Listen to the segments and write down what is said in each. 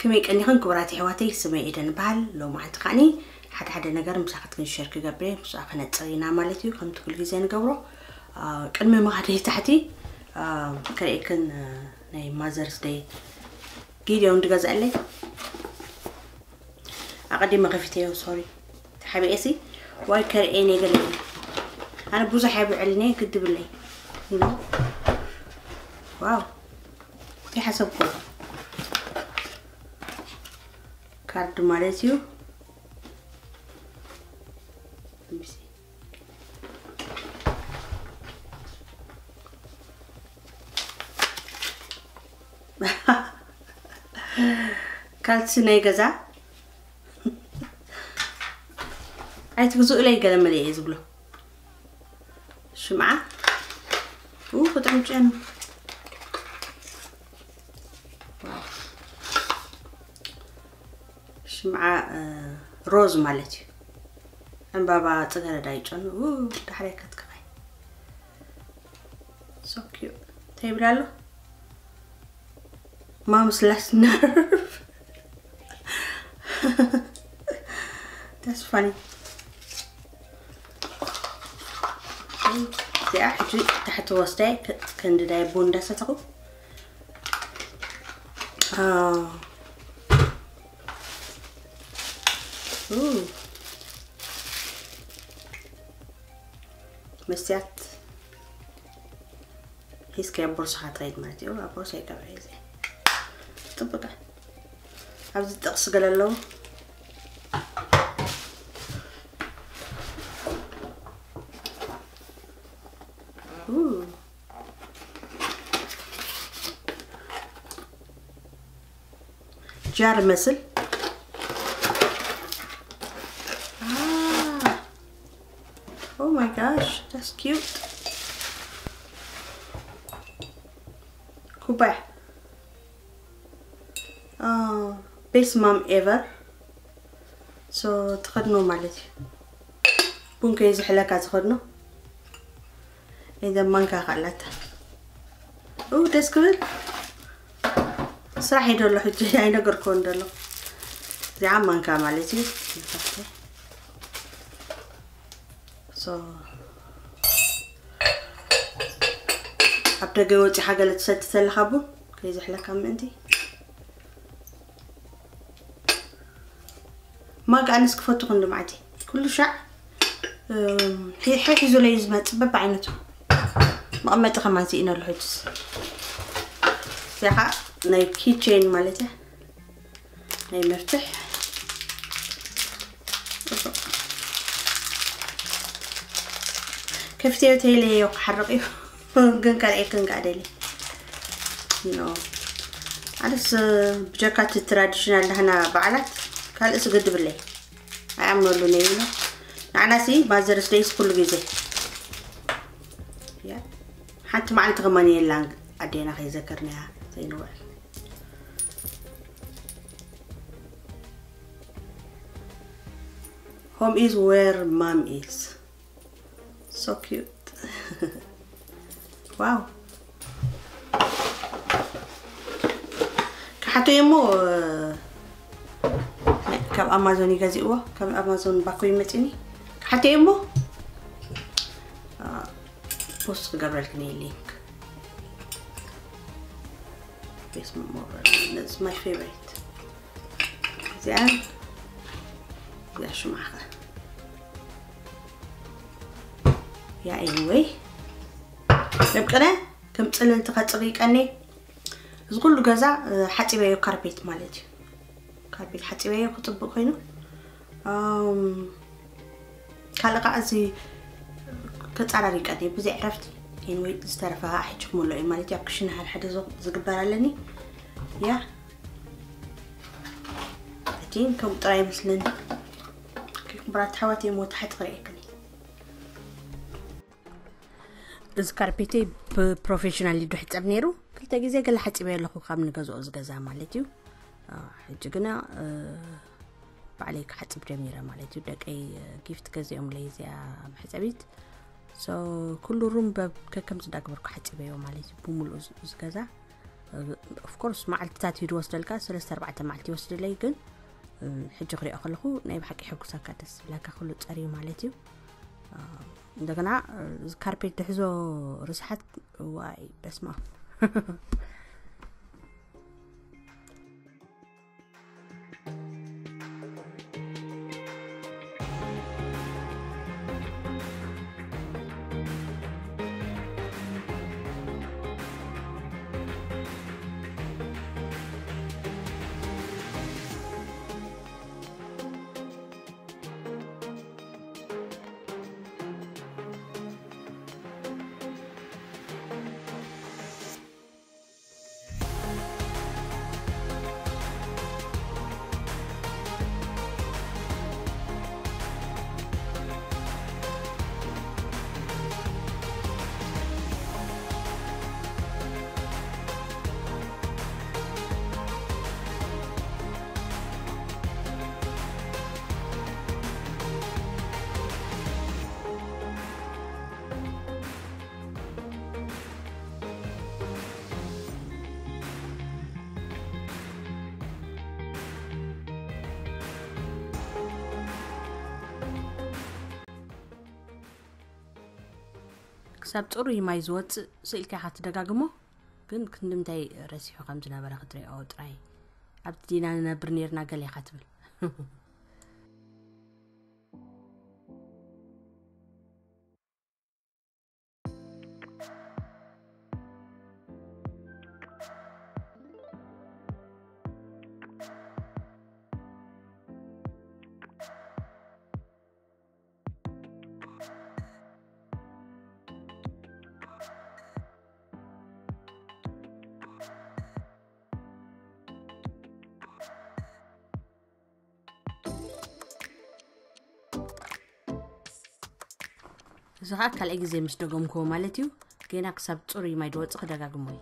ከመይ ቀኒኽን ክቡራት ኣሕዋተይ? ስመይ ኤደን በሃል። ሎማዓንቲ ከዓኒ ሓደ ሓደ ነገር ምሳኽትክን ሸር ክገብር እየ። ምስኣ ክነጽር ኢና ማለት እዩ፣ ከምቲ ኩሉ ግዜ ንገብሮ። አ፣ ቅድሚ ምኻደይ ታሕቲ፣ አ፣ ከርእየክን፣ አ፣ ናይ ማዘርስ ደይ ጊድዮን ድገዝአለይ። ኣቐዲመ ከፊተዮ፣ ሶሪ። ተሓቢኤሲ ዋይ ከርእየን እየ ገለ። ኣነ ብዙሕ ኣይብዕልን እየ፣ ግድብለይ። You know? ዋው። ዘይሓሰብኩ። ካርድ ማለት እዩ። Let me see. ካልሲ ናይ ገዛ ኣይትግዝኡለይ ገለ መለ እየ ዝብሎ። ሽምዓ ኡ ክጥዕም ጨኑ። ዋው። ሽምዓ፣ እ፣ ሮዝ ማለት እዩ። ዕምባባ ጽገረዳ ይጨኑ። ኡ፣ ዳሕራይ ከትከፋይ። So cute። እንታይ ይብል ኣሎ? Mom's last nerve። That's funny። እዚኣ ሕጂ ታሕቲ ወስደ፣ ከ-፣ ክንድዳይ ቡን እንዳሰተኹ። አ። ኡ። መስትያት ሒዝካ ኣብ ቦርሳኻ ትኸይድ ማለት እዩ። ኣብ ቦርሳ ይገብዐ እዚ። ጽቡቅ። ኣብዚ ጥቕሲ ገለ ኣለዉ። ኡ። ጃር መስል። Ah. Oh my gosh, that's cute. ኩባያ። Ah, best mom ever. So፣ ትኸድኖ ማለት እዩ። ቡን ከይዝሕለካ ዝኸድኖ። ኢደ ማንካ ካላታ። ኡ፣ ደስ ክብል። ስራሕ ሄዶ ኣሎ ሕጂ፣ ኣይነገርኩዎን ደሎ። እዚኣ ማንካ ማለት እዩ። So፣ ኣብ ደገ ወጺኻ ገለ ትሰቲ ተለኻ ቡን ከይዝሕለካ ምእንቲ። ማጋ ኣነስ ክፈቱ ክንዲ መዓልቲ። ኩሉ ሻዕ፣ እም፣ ሒ-፣ ሒ-፣ ሒዙለይ ዝመጽእ በብዓይነቱ። መቐመጢ ከማን ስኢነ ኣለኹ ሕጅስ። እዚኣ ኸዓ ናይ ኪቼን ማለት እያ። ናይ መፍትሕ። ከፍተዮ ተይለዮ ክሓርቕ እዩ። ግን ከርእየክን ከኣ ደልየ። ኖ። ኣነስ ብጀካ እቲ ትራዲሽናል ናህና በዓላት ካልእ ስግድብለይ። ኣይኣምነሉን እየ ኢለ። ንዓናሲ ማዘርስ ደይስ ኩሉ ግዜ። ያ። ሓንቲ መዓልቲ ከማን የላን ኣዴና ከይዘከርናያ ዘይንውዕል። Home is where mom is. So cute. Wow. ክሓቶ እየ እሞ፣ ካብ ኣማዞን ይገዚእዎ፣ ካብ ኣማዞን ባኮ ይመፅኒ። ክሓቶ እየ እሞ፣ አ፣ ፖስት ክገብረልክን እየ ሊንክ። Basement Mover. That's my favorite. እዚኣ፣ እዚኣ ሽማኻ። ያ፣ anyway። መብቅነ ከም ጽልልቲ ከጽሪ ቀኒ። እዚ ኩሉ ገዛ፣ እ፣ ሓጺበዮ ካርፔት ማለት እዩ። ካርፔት ሓጺበዮ ክጽብቕ ኮይኑ። ኣም፣ ካልእ ከዓ እዚ ከጻራሪ ቀኒ ብዙሕ ዕረፍቲ። Anyway፣ ዝተረፈ ከዓ ሕጂ ክመልኦ እዩ ማለት እዩ። ኣብ ክሽነ ሓደ ሓደ ዞ-፣ ዝግበር ኣለኒ። ያ። እቲ ከም ጥራይ ይመስለኒ። ክቡራት ኣሕዋተይ፣ እሞ ታሕቲ ክርእየክን እዩ። እዚ ካርፔተይ ብፕሮፌሽናል እዩ ዶ ሕጸብ ነይሩ። ክልተ ግዜ ገለ ሓጺበ ኣለኹ ካብ ንገዝኦ እዚ ገዛ ማለት እዩ። አ፣ ሕጂ ግና፣ እ፣ ባዕለይ ክሓጽብ ጀሚረ ማለት እዩ። ደቀይ፣ እ፣ ጊፍት ገዚኦምለይ እዚኣ መሕጸቢት። So፣ ኩሉ ሩም በብ-፣ ከከም ዝዳግበርኩ ሓጺበዮ ማለት እዩ። ብምሉኡ እዚ፣ እዚ ገዛ። ኦፍኮርስ መዓልትታት እዩ ዝወስደልካ፣ ሰለስተ ኣርባዕተ መዓልቲ ይወስደለይ። ግን ሕጂ ክሪኦ ከለኹ ናይ ብሓቂ ሕጉሳካ፣ ደስ ዝብላካ ኩሉ ጸርዩ ማለት እዩ። እንደገና ካርፔት ድሕዞ ርስሓት፣ ዋይ በስማ። ክሳብ ጽሩይ ማይ ዝወጽእ ስኢልካ ኢኻ ትደጋግሞ። ግን ክንድምታይ ረሲሑ ከም ዝነበረ ክትሪኦ ጥራይ። ኣብቲ ዲና ንነብር ኔርና ገለ ኢኻ ትብል። እዚ ኸዓ ካልኣይ ግዜ ምስ ደገምክዎ ማለት እዩ። ገና ክሳብ ጽሩይ ማይ ድወጽእ ክደጋግሞ እዩ።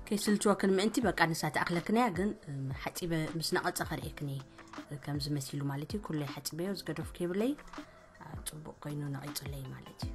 ከይስልችወክን ምእንቲ በቃ ንሳ ትኣኽለክን እያ። ግን፣ እም፣ ሓጺበ ምስ ነቐጸ ከርእየክን እየ። ከምዚ መሲሉ ማለት እዩ። ኩለይ ሓጺበዮ፣ ዝገደፍኩ የብለይ። አ፣ ጽቡቕ ኮይኑ ነቒጹለይ ማለት እዩ።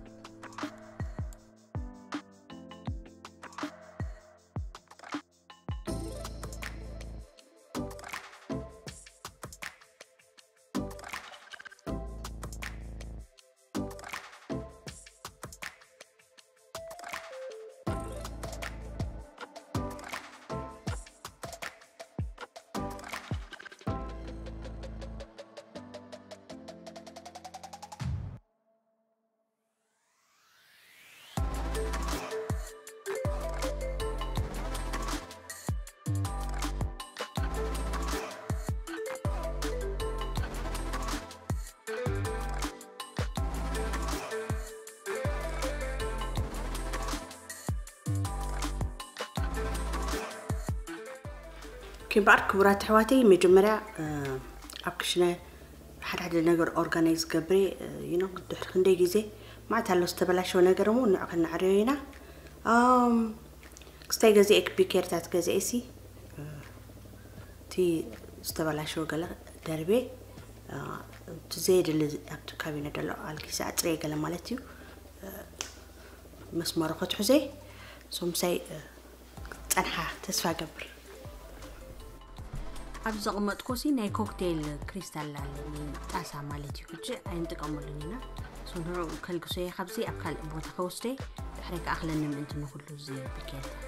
ኦኬ፣ እምበኣር ክቡራት ኣሕዋተይ፣ መጀመርያ፣ እ፣ ኣብ ክሽነ ሓደ ሓደ ነገር ኦርጋናይዝ ገብሬ፣ እ፣ you know፣ ድሕሪ ክንደይ ግዜ፣ መዓት ኣሎ ዝተበላሸወ ነገር እሞ ንዕ ከነዕርዮ ኢና። ኣም፣ ክስታይ ገዚኤ፣ ቢኬርታት ገዚኤ ሲ፣ እ፣ እቲ ዝተበላሸወ ገለ ደርቤ፣ እ፣ እቲ ዘየድሊ ኣብቲ ካቢነ ዘሎ ኣልጊሰ ኣጽርየ ገለ ማለት እዩ። እ፣ መስመሩ ክትሕዘይ፣ so ምሳይ፣ እ፣ ጸንሓ ተስፋ ገብር። ኣብ ዘቕመጥኮሲ ናይ ኮክቴል ክሪስታል ኣለኒ፣ ጣሳ ማለት እዩ። ሕጂ ኣይንጥቀመሉን ኢና። So ንዕኡ ከልግሶ እየ ካብዚ ኣብ ካልእ ቦታ ከወስደ፣ ድሕሪ ከኣኽለኒ ምእንቲ ንኹሉ እዚ ቢኬርታት።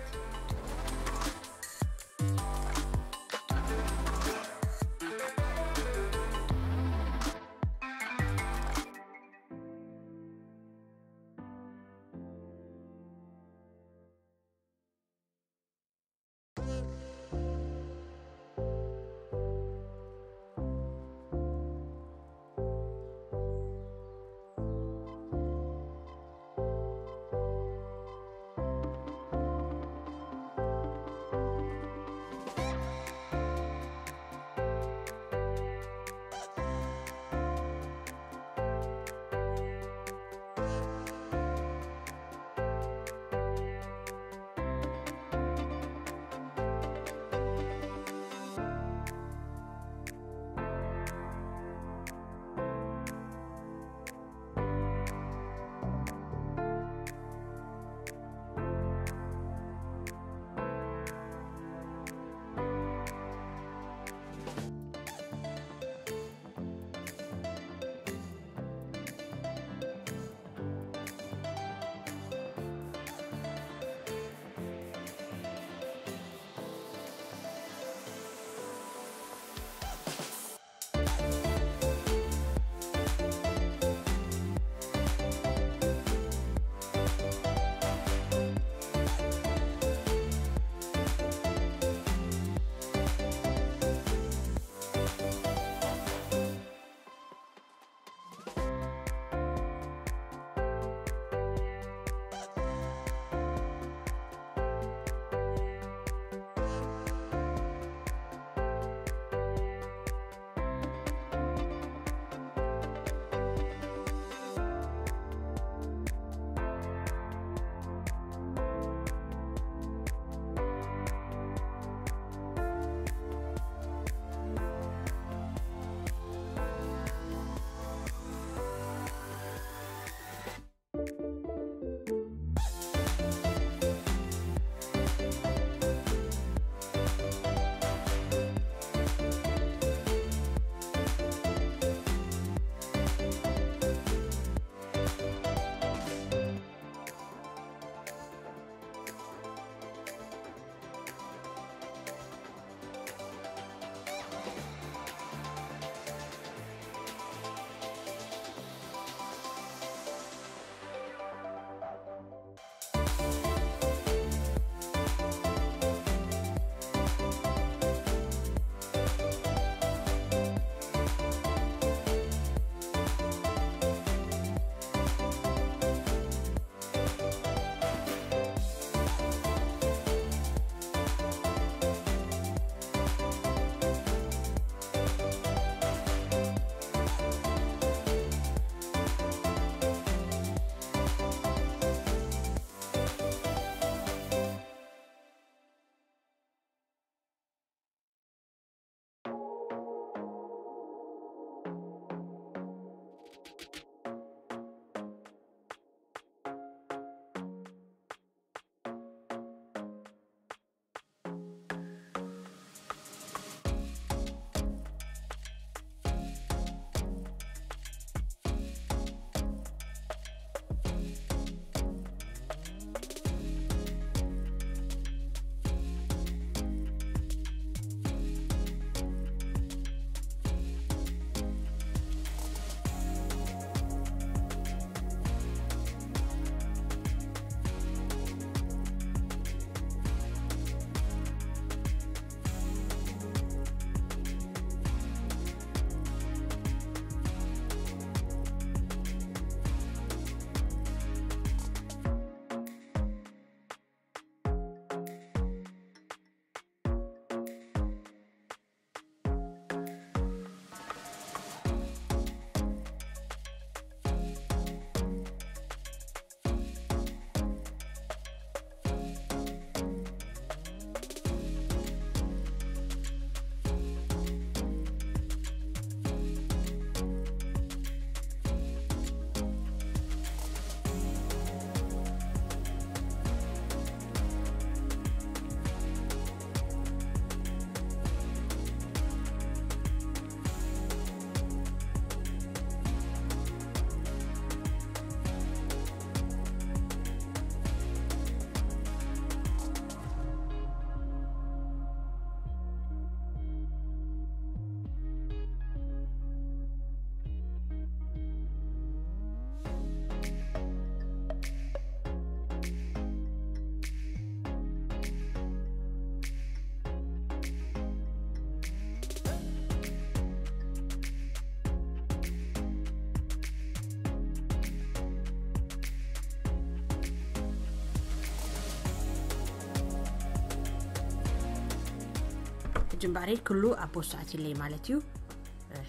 ጅምባሪ ኩሉ ኣብ ቦስቶ ኣትይለይ ማለት እዩ።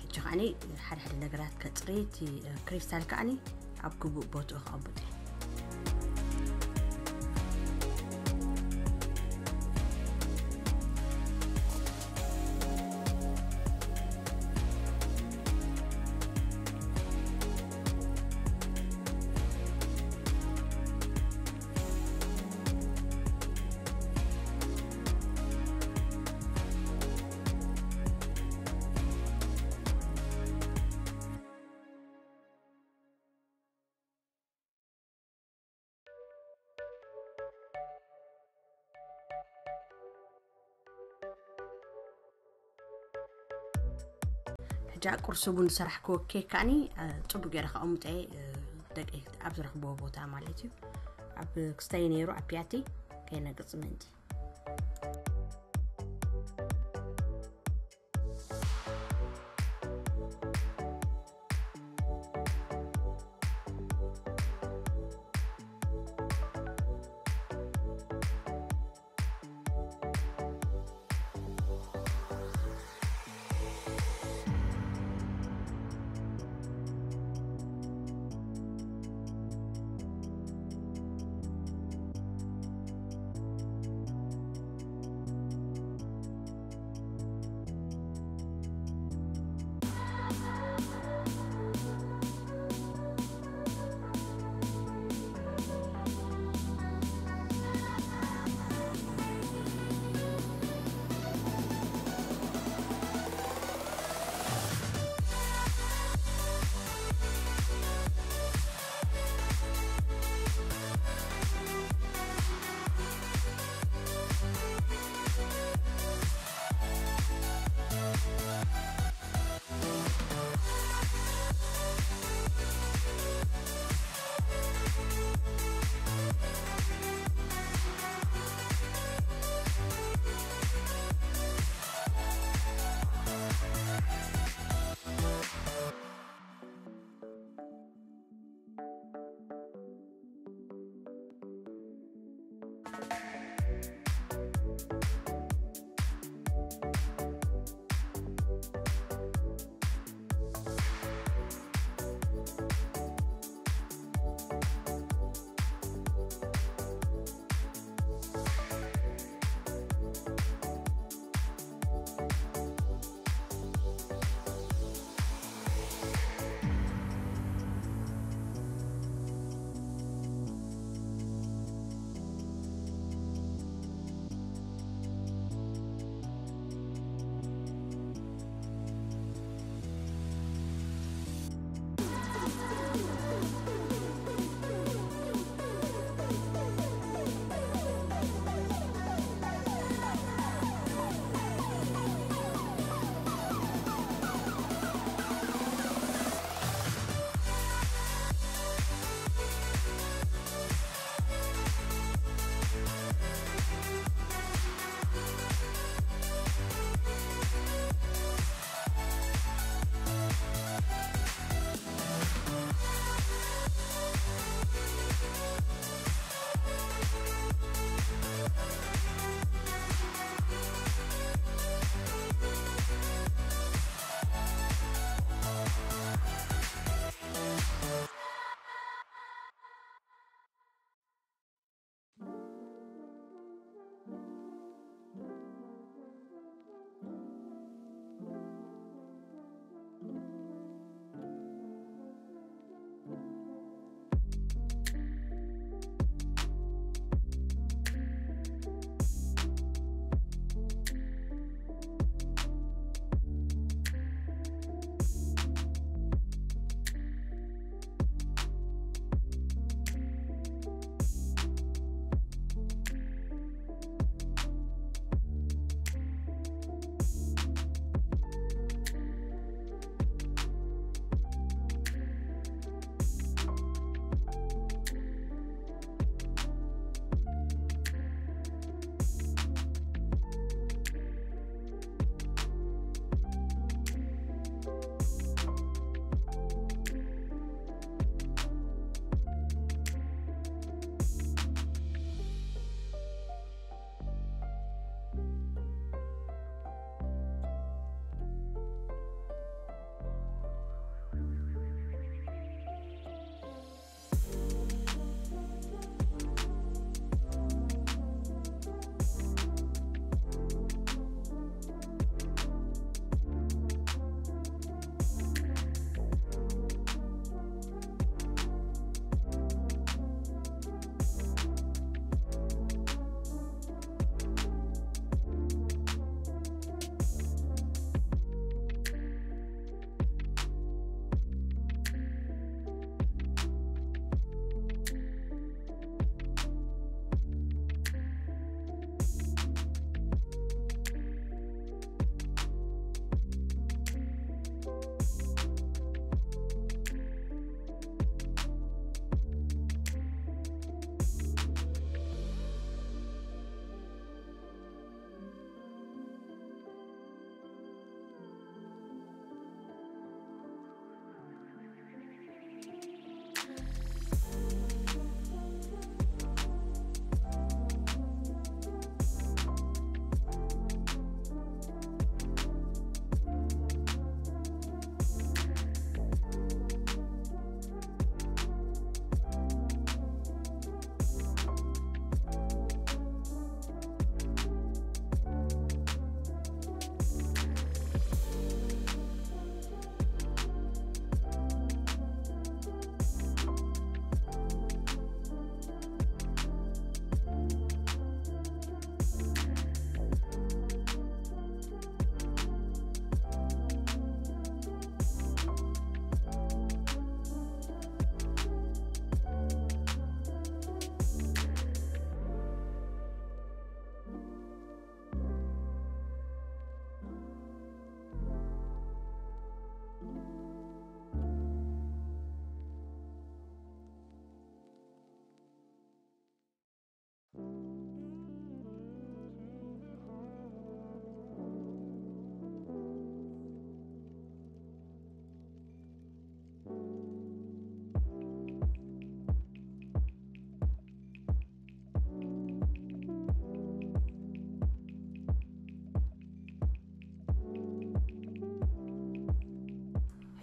ሕጂ ከዓኒ ሓደ ሓደ ነገራት ከጽሪ፣ እቲ ክሪስታል ከዓኒ ኣብ ግቡእ ቦትኡ ከቐምጦ እየ። ሕጂ ቁርሲ ቡን ዝሰራሕክዎ ኬክ ከዓኒ ጽቡቅ ገይረ ከቐምጠ ደቂ ኣብ ዝረኽብዎ ቦታ ማለት እዩ። ኣብ ክስታይ ነይሩ ኣብ ፒያቲ ከይነቅጽ ምእንቲ።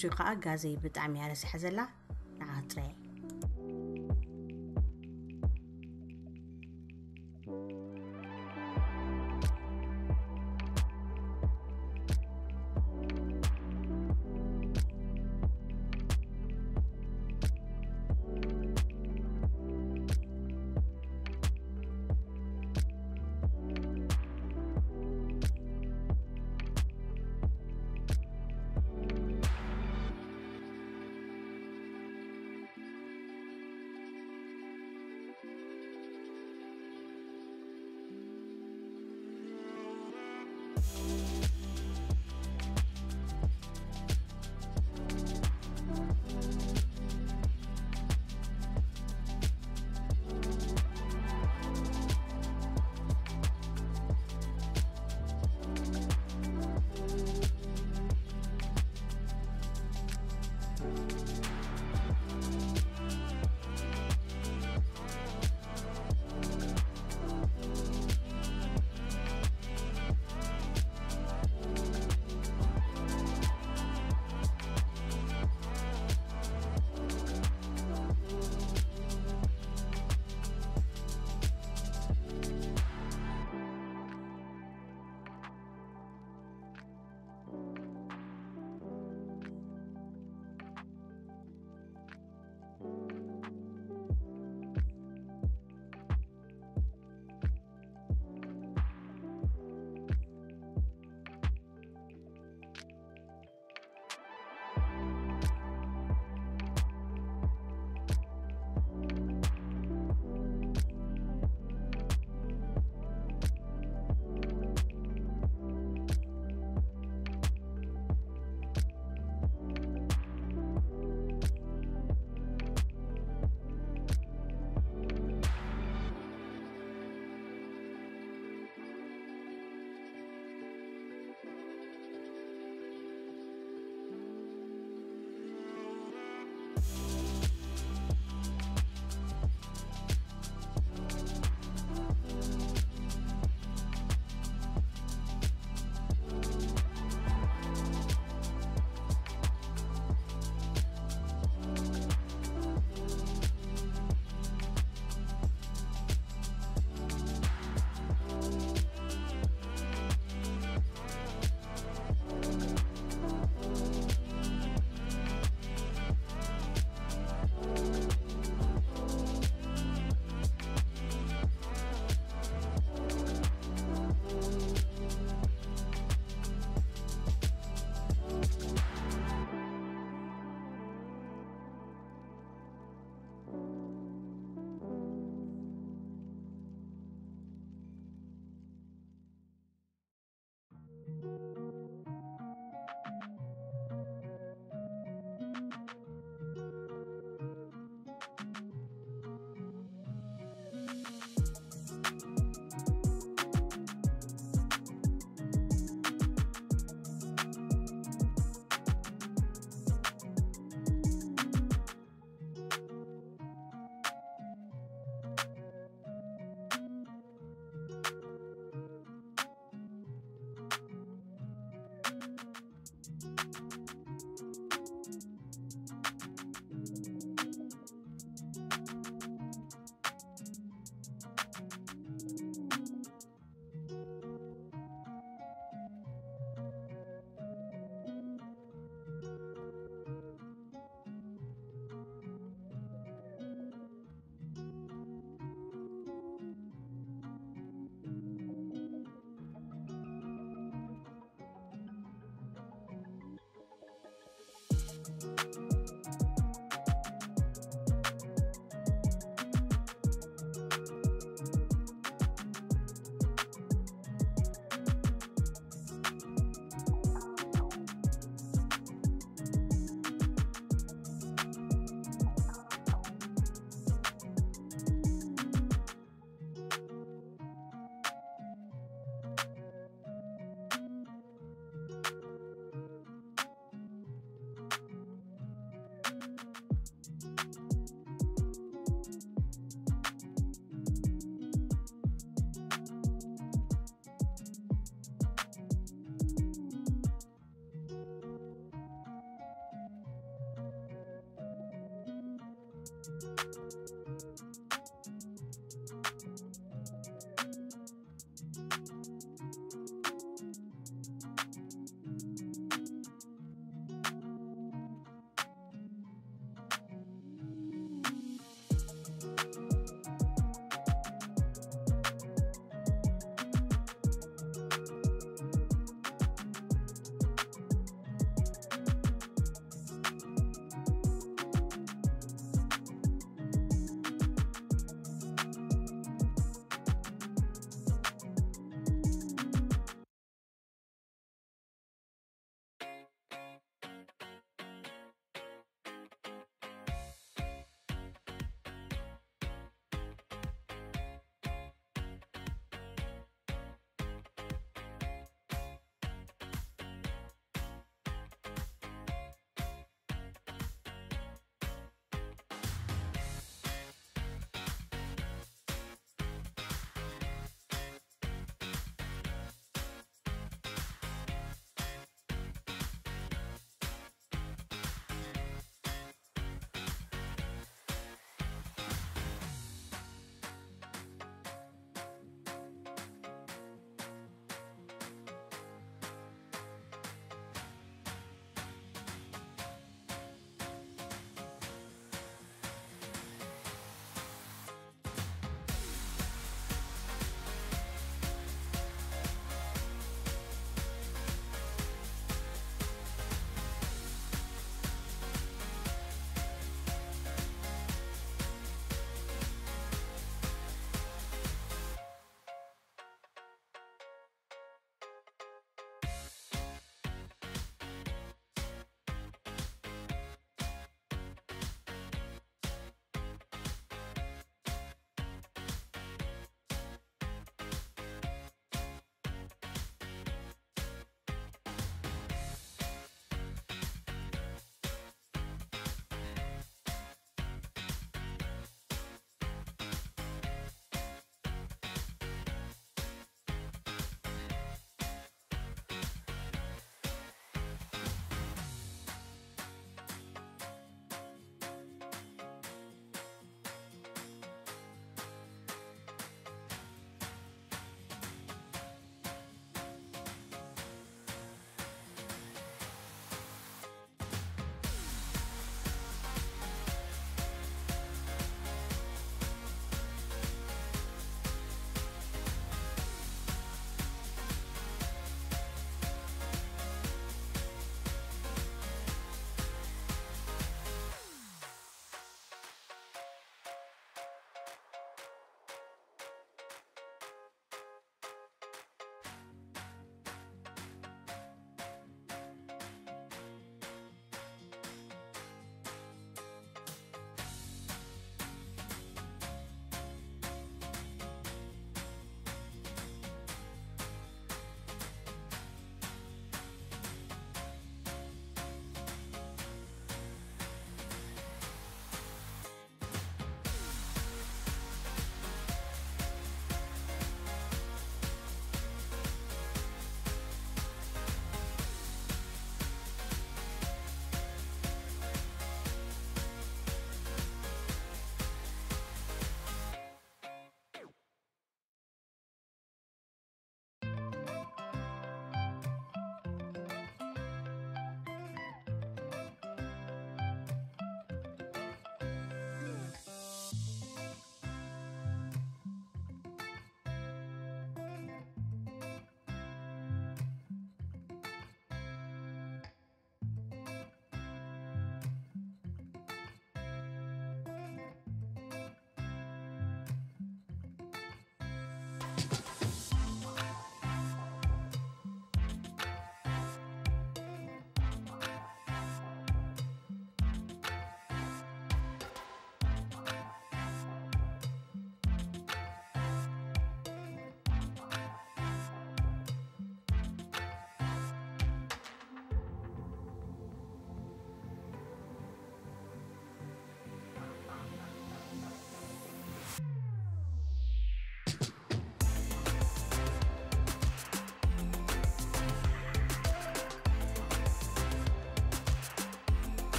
ጁ ከዓ ጋዘይ ብጣዕሚ እያ ረሲሓ ዘላ። ንዓ ጥራይ።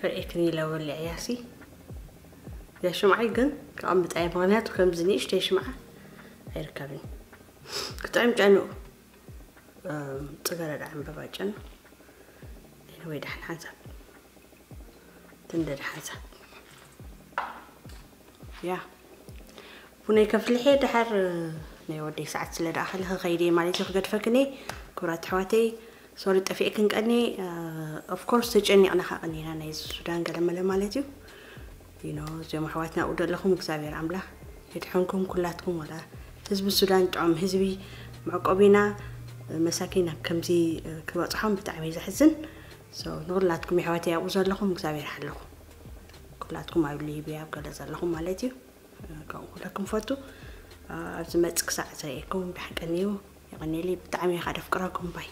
ርእክን ኢለ ወሊዐ ያሲ። ያ ሽምዓይ ግን ከቐምጥ ኣየ፣ ምኽንያቱ ከምዚ ንእሽተይ ሽምዓ ኣይርከብን። ክጥዕም ጨንኡ ጽገረዳ ዕምበባ ጨን ወይ ደሓን ሓንሳብ ትንደ ደሓንሳብ ያ ቡነይ ከፍልሐ ድሓር ናይ ወደይ ሰዓት ስለ ደኣኸለ ከኸይደ ማለት እዩ። ክገድፈክኒ ክብራት ኣሕዋተይ፣ ሶሪ ጠፊእክን ቀኒ። ኦፍኮርስ ተጨኒቕና ካቐኒና ናይ ሱዳን ገለመለ ማለት እዩ። ዩኖ እዚኦም ኣሕዋትና ኣብኡ ዘለኹም እግዚኣብሔር ኣምላኽ የድሕንኩም ኩላትኩም። ወላ ህዝቢ ሱዳን ጥዑም ህዝቢ መዕቆቢና መሳኪን ኣብ ከምዚ ክበፅሖም ብጣዕሚ እዩ ዘሕዝን። ንኩላትኩም የሕዋተይ ኣብኡ ዘለኹም እግዚኣብሔር ሓለኹም። ኩላትኩም ኣብ ሊብያ ኣብ ገለ ዘለኹም ማለት እዩ። ከምኡ ክብለኩም ፈቱ። ኣብ ዝመጽእ ክሳዕ ዝርእየኩም ብሓቀን እዩ። የቐኔሊ ብጣዕሚ እየ ካደፍቅረኩም ባይ